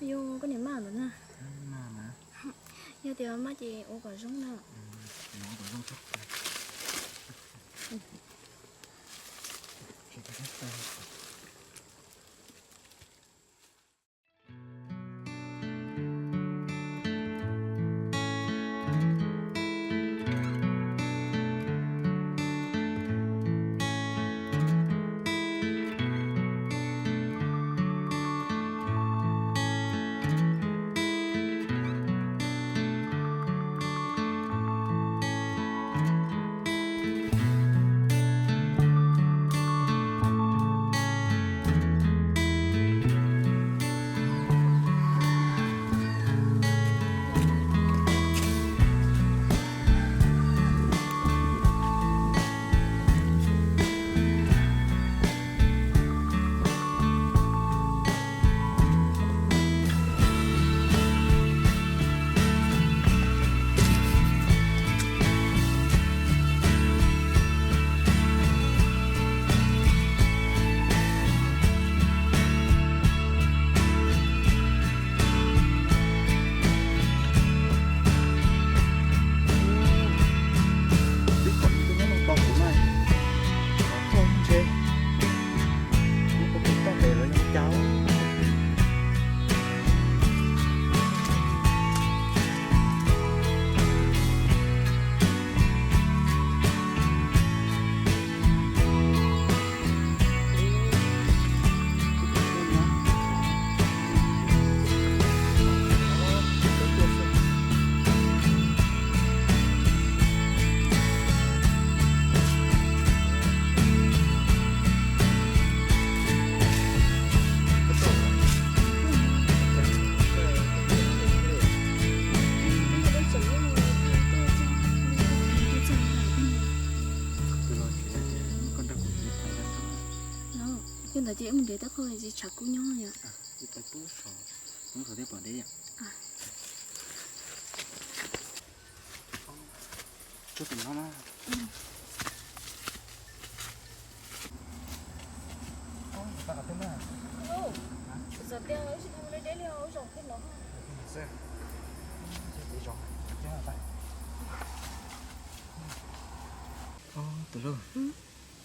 Yog koj niam maj ntawd na. Yog tias maj ces ua kom zoo na. Yog ntawd ces wb mus nrhiav tej qho tsis tshav kub nyob yom. Tsuag tim no na. Tus hlub,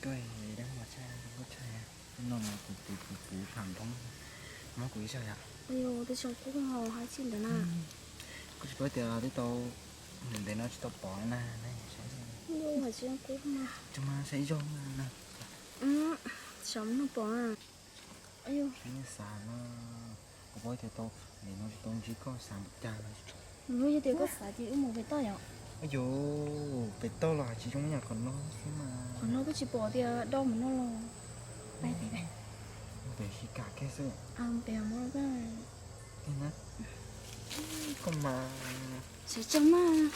koj dab mas tshaj, koj tshaj. Hnub no kuv, kuv, kuv, kuv tham nroo, mob kuv ib zaug yom. Ua tib zoo kub hais txij ntawd na. Kuv tsis paub tias twb tau, ntev no tsis tau pom na. Tsis mas saib ib zaug na. Saib nws pom na. Kuv paub tias tau, ntev no tsis tau ntsib koj xav mus cas. Yog tias koj xav ces wb mus pem toj yom. Yus pem toj los tsis zoo yam qhov no xwb mas. Qhov no twb tsis pom tias do mus no los. Peb sib kam kiag xwb. Peb mus koj mas. Sawv tsees mas.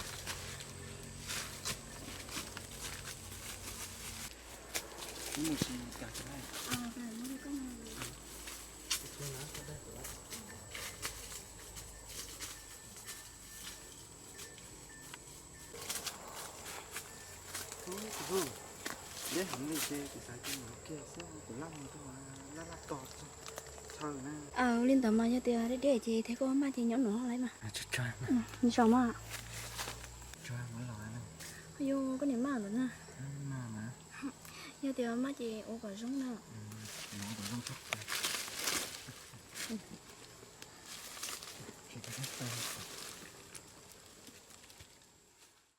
Deb heev li ces kuv xav tias mus kiag xwb, kuv laj mus rau laj laj tos txog chaw na. Li ntawd mas yog tias deb deb ces thiab koj maj ces nyob nram no lawm mas. Zoo mas. Yog koj niam maj ntawd na. Yog tias maj ces ua kom zoo na.